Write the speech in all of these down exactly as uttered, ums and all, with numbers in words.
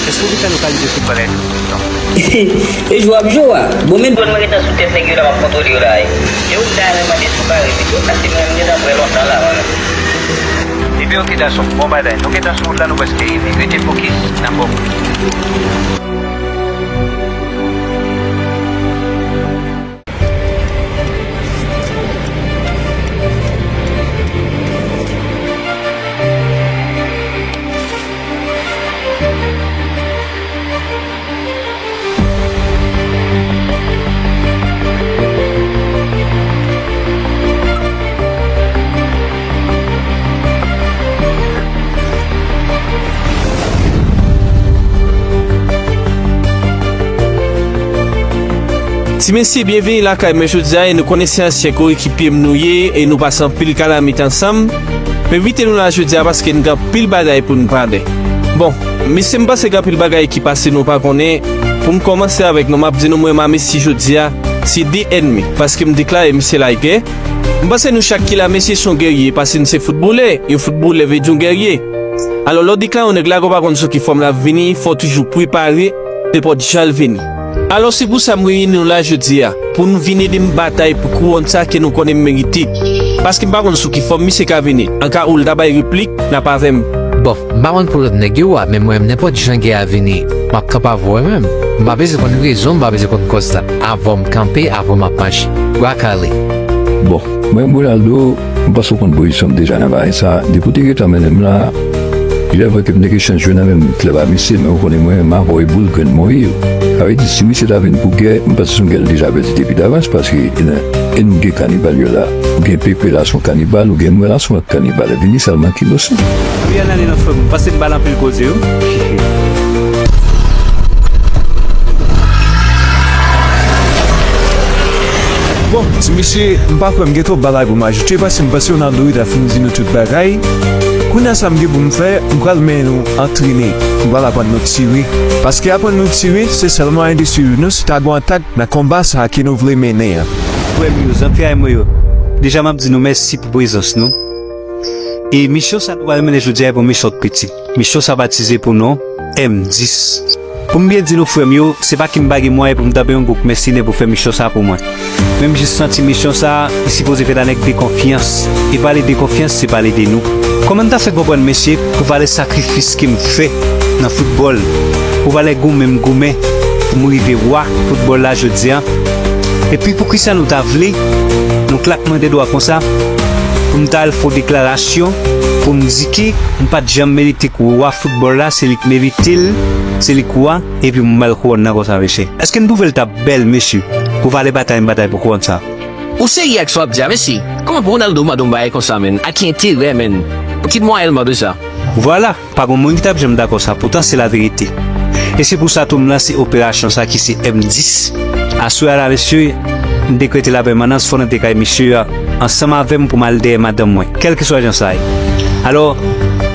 Èske w gentan lokalize foutbalè? E jwe ap jwe a. Bon, men. Bon, mwen gentan sou tèt nèg yo la, m ap kontwole yo la, wi. E ou ta renmen mande sou kare pito, paske mwen, m gentan prè lontan la, mwen menm. Ebyen, oke, gason, bon bagay. Nou gentan sou wout la, nou prèske rive. Rete fokis, n ap ba w. Ti mesye, byenvini lakay mwen jodi a, e nou konnen se ansyen koekipye m nou ye, e nou pase anpil kalamite ansanm. M envite nou la jodi a paske n gen anpil bagay pou n pale. Bon, mesye, m panse gen anpil bagay ki pase nou pa konnen. Pou m kòmanse avèk nou, m ap di nou mwen m a Messi jodi a, se de ènmi, paske m deklare misye lagè. M panse nou chak ki la, Messi se yon gèrye, paske n se foutbolè, yon foutbolè vle di yon gèrye. Alò, lè w deklare yon nèg lagè, w pa konn sou ki fòm l ap vini, fò w toujou prepare nenpòt jan l vini. Alò, se pou sa m reyini nou la jodi a, pou nou vin ede m batay pou kouwòn sa ke nou konnen m merite. Paske m pa konn sou ki fòm misye ka vini. An ka ou l ta bay replik, n ap avè m. Bon, m pa konn pou lòt nèg yo a, men mwen menm, nenpòt jan gè a vini, m ap kanpe avè w menm. M pa bezwen konn rezon, m pa bezwen konn kòz la. Avè w m kanpe, avè w m ap mache. Bra kale. Bon, mwen, Ronaldo, m panse w konn pozisyon m deja nan bagay sa. Depi w te gentan mennen m la, il est vrai ke m te gen chans jwe nan menm klèb a misye, men ou konnen mwen, m avè w e boul grenn mwen ye. Sa vle di, si misye ta vin pou gè, m panse se yon gè l deja pèdi depi davans, paske e nan, e nou gen kanibal yo la. Ou gen Pepe la, se yon kanibal, ou gen mwen la, se yon lòt kanibal. Vini sèlman ki inosan. Wi, ann ale nan frè m, paske m pale anpil koze, wi. Bon, ti mesye, m pa kwè m gen twòp bagay pou m ajoute, paske m panse Ronaldo wi ta fin di nou tout bagay. Kounye a sa m gen pou m fè, m pral mennen nou antrene, m pral aprann nou tire. Paske aprann nou tire, se sèl mwayen de siviv nou si ta gon atak nan konba sa a ke nou vle mennen an. Frè m yo, zanfyay mwen yo, deja m ap di nou mèsi pou prezans nou. E misyon sa nou pral mennen jodi a e pou misyon piti. Misyon sa batize pou non M dis. Pou m byen di nou, frè m yo, se pa ke m pa gen mwayen pou m tanpe yon gwoup mèsenè pou fè misyon sa pou mwen. Men m jis santi misyon sa, li sipoze fèt a nèg de konfyans. E pale de konfyans, se pale de nou. Kòman n ta fè konprann mesye pou valè sakrifis ke m fè nan foutbòl, pou valè goumen m goumen pou m rive wa foutbòl la jodi a? Epi poukisa nou ta vle nou klakman de dwa konsa pou m ta al fè deklarasyon pou m di ke m pa t janm merite k wa foutbòl la, se li k merite l, se li k wa, epi m ba l kouwòn nan konsa, mesye. Èske n twouve l t ap bèl, mesye, pou valè batay m batay pou kouwòn sa? Ou serye ak sa w ap di a, mesye? Kòman pou Ronaldo mande yon bagay konsa, menn? A ki enterè, menn? Pou ki mwayen l mande sa? Vwala, pa gon moun ki t ap janm dakò sa, poutan se laverite. E se pou sa tou m lanse operasyon sa ki se M dis. Aswè a la, mesye, m dekrete lapèmanans, fò n antre kay mesye a ansanm avè m pou m al dèyè madanm mwen, kèlkeswa jan sa ye. Alò,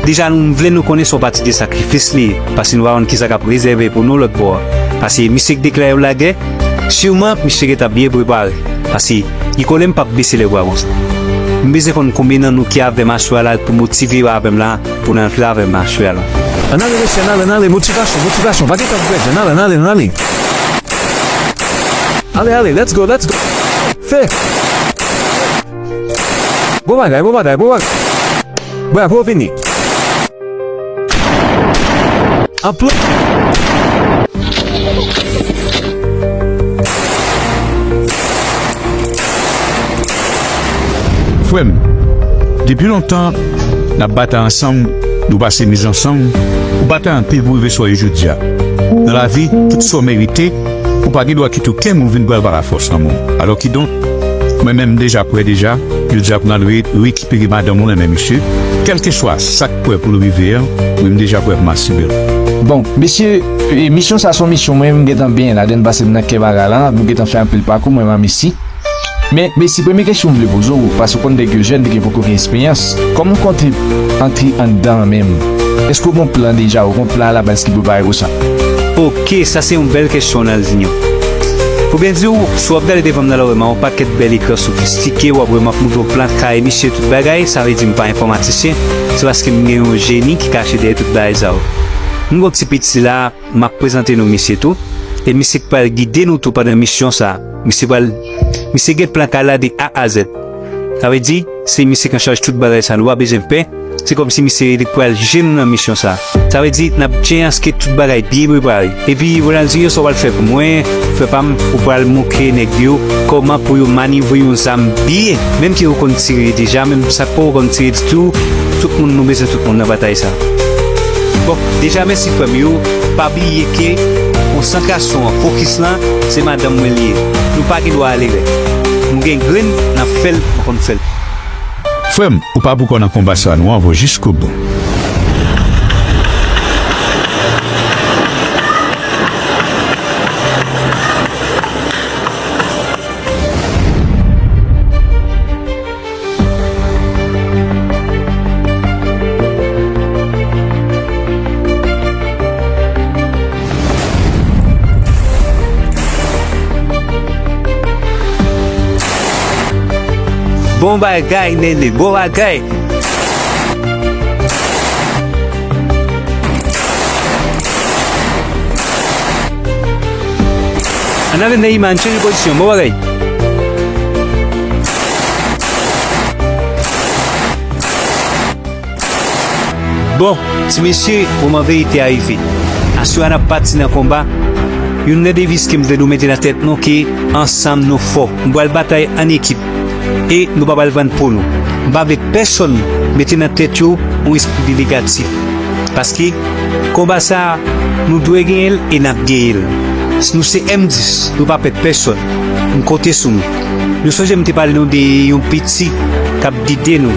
deja nou, m vle nou konnen se yon pati de sakrifis li ye, paske nou pa konn kisa k ap rezève pou nou lòt bò a. Paske misye k deklare w lagè, siman misye gentan byen prepare, paske li konnen m p ap bese lèbra konsa. M bezwen konn konbyen nan nou ki avè m aswè a la pou motive yo avè m la, pou n antre avè m aswè a la. Ann ale, mesye, ann ale, ann ale, motivasyon, motivasyon, pa gen tan pou pèdi, ann ale, ann ale, ann ale. Ale, ale, let's go, let's go. Fè. Bon bagay, bon bagay, bon bagay. Bravo, vini. Anpl. Frè m, depi lontan, n ap batay ansanm, nou pase miz ansanm, ou batay anpil pou rive sa w ye jodi a. Nan lavi, tout sa w merite, ou pa gen dwa kite okenn moun vin pran l pa lafòs nan men w. Alò kidonk, mwen menm m deja prè deja, jodi a pou n al re-, rekipere madanm ou nan men misye, kèlkeswa sa k prè pou l rive an, mwen m deja prè pou m asire l. Bon, mesye, e, misyon sa se yon misyon mwen menm m gentan benyen ladan l, paske m nan kè bagay la, nou gentan fè anpil pakou, mwen menm ak Messi. Men, Messi, premye kesyon m vle poze w, paske w konn nèg yo jèn, nèg yo poko gen esperyans. Kòman w konte antre anndan an menm? Èske w gen yon plan deja, ou gen yon plan alabaz ki prepare pou sa? Oke, sa se yon bèl kesyon, Ronaldinho. Pou byen di w, si w ap gade devan m nan, w ap wè m a yon pakèt bèl ekran sofistike, w ap wè m ap montre w plan kare misye, tout bagay, sa vle di m pa enfòmatisyen, se paske m gen yon jeni ki kache dèyè tout bagay sa yo. Nou gon ti piti la, m ap prezante nou misye tou. E misye k pral gide nou tou pandan misyon sa. Misye pral, misye gen plan kay la de A a Z. Sa vle di, se misye k an chaj tout bagay sa, nou pa bezwen pè. Se kòmsi misye li pral jere nou nan misyon sa. Sa vle di, n ap tcheke tout bagay byen prepare. Epi, Ronaldinho, sa w pral fè pou mwen, frè pa m, ou pral montre nèg yo kòman pou yo manevre yon zam byen, menm ke ou konn tire deja, menm sa k pa w konn tire ditou, tout moun, nou bezwen tout moun nan batay sa. Bon, deja mèsi frè m yo, pa bliye ke konsantrasyon an, fokis lan, se madanm mwen li ye. Nou pa gen dwa ale lè. Nou gen grenn, n ap fè l, nou konn fè l. Frè m, ou pa pou kò nan konba sa, nou anvo jiskobou. Bon bagay, Nene, bon bagay. Ann ale, Neymar, n chanje pozisyon, bon bagay. Bon, ti mesye, moman verite a rive. Aswè a n ap pati nan konba. Youn nan deviz ke m vle nou mete nan tèt nou ke ansanm nou fò. Nou pral batay an ekip. E nou pa pral vann po nou. M pa vle pèsonn mete nan tèt yo yon espri de negatif. Paske konba sa a, nou dwe genyen l e n ap genyen l. Si nou se M dis, nou pa pè pèsonn. M konte sou nou. Nou sonje m te pale nou de yon piti k ap gide nou.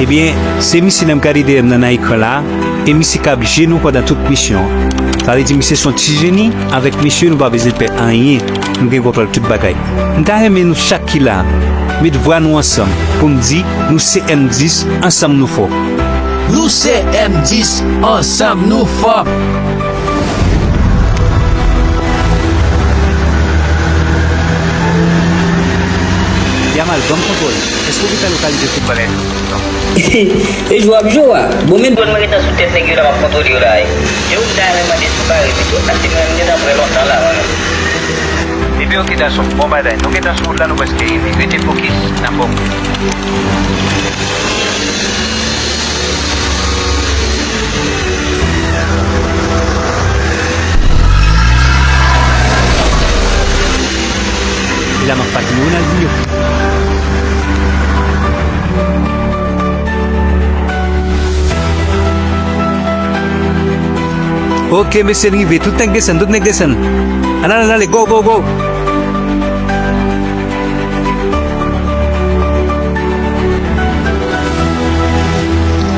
Ebyen, se misye n ap gade dèyè m nan, nan ekran la a, e misye k ap jere nou pandan tout misyon an. Sa vle di misye se yon ti jeni, avèk misye nou pa bezwen pè anyen, nou gen kontwòl tout bagay. M ta renmen nou chak ki la, met vwa nou ansanm pou n di, nou se M dis, ansanm nou fò. Nou se M dis, ansanm nou fò. Yamal, ban m kontwòl. Èske w gentan lokalize foutbalè? E jwe w ap jwe w a. Bon, men. Bon, mwen gentan sou tèt nèg yo la, m ap kontwole yo la, wi. Yo, m ta renmen mande si w pare pito, paske mwen, m gentan prè lontan la, mwen menm. Epi, oke, gason, bon bagay. Nou gentan sou wout la, nou prèske rive. Rete fokis, n ap ba w. E la m ap pati, Ronaldinho. Oke, mesye, n rive. Tout nèg desann, tout nèg desann. Ann ale, ann ale, go, go, go.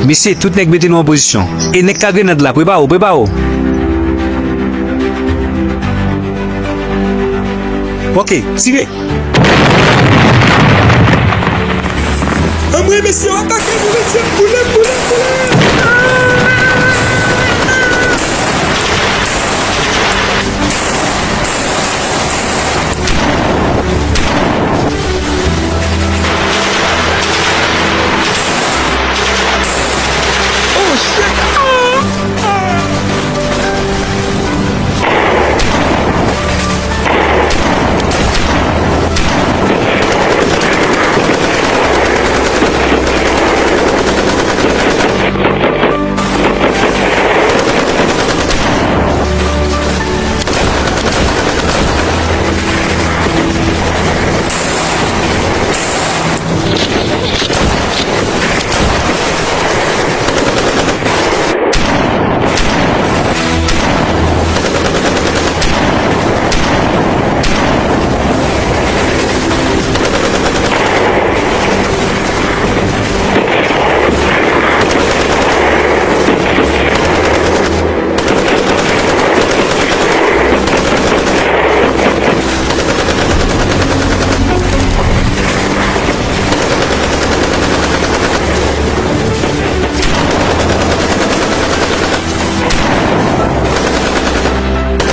Mesye, tout nèg mete nou an pozisyon. E nèg k a grenad la, prepare w, prepare w. Oke, tire. Anmwe, mesye, yo atake nou, mesye. Boule, boule, boule. Oh, shit. Ah!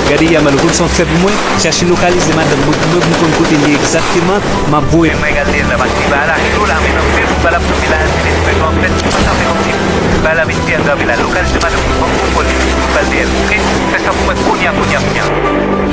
Gade Yamal, ou konn sa w fè pou mwen? Chache lokalize madanm mwen pou mwen, pou m konn kote l ye egzakteman. M ap voye. Mwen gade la, paske ba la cho la, men nan fè pou ba la pou la, se fè yon fèt, ki pa sa fè kòmsi ba la vin fè antrave la. Lokalize madanm mwen, ban m kontwòl li, pou m ba l dèyè l.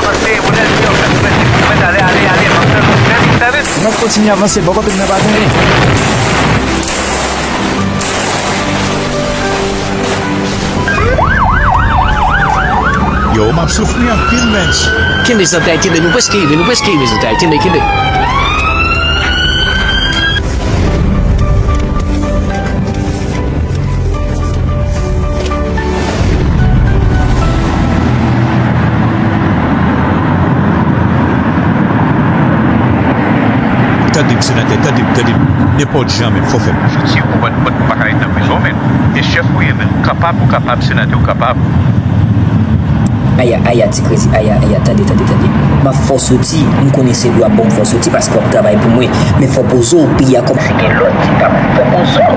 avanse, modèl ki yo fè sou mèt, sou mèt, ale, ale, ale, avanse, avanse, trè vit, trè vit. N ap kontinye avanse, bò kote n nan pa genyen. Yo, m ap soufri anpil, men. Kenbe zantray, kenbe, nou prèske rive, nou prèske rive, zantray, kenbe, kenbe. Tande m, senatè, tande m, tande m. Nenpòt jan, men, fò fè m. Fouti, ou konprann, ou pa ka ret nan prizon, men. E chèf ou ye, men. Ou kapab, ou kapab, senatè, ou kapab. Aya, aya, ti krezi, aya, aya, tande, tande, tande. M ap fè w soti, m konnen se dwa m pou m fè w soti, paske w ap travay pou mwen. Men fò poze w, peyi a kòmanse gen lòd, ti pap. Fò poze w,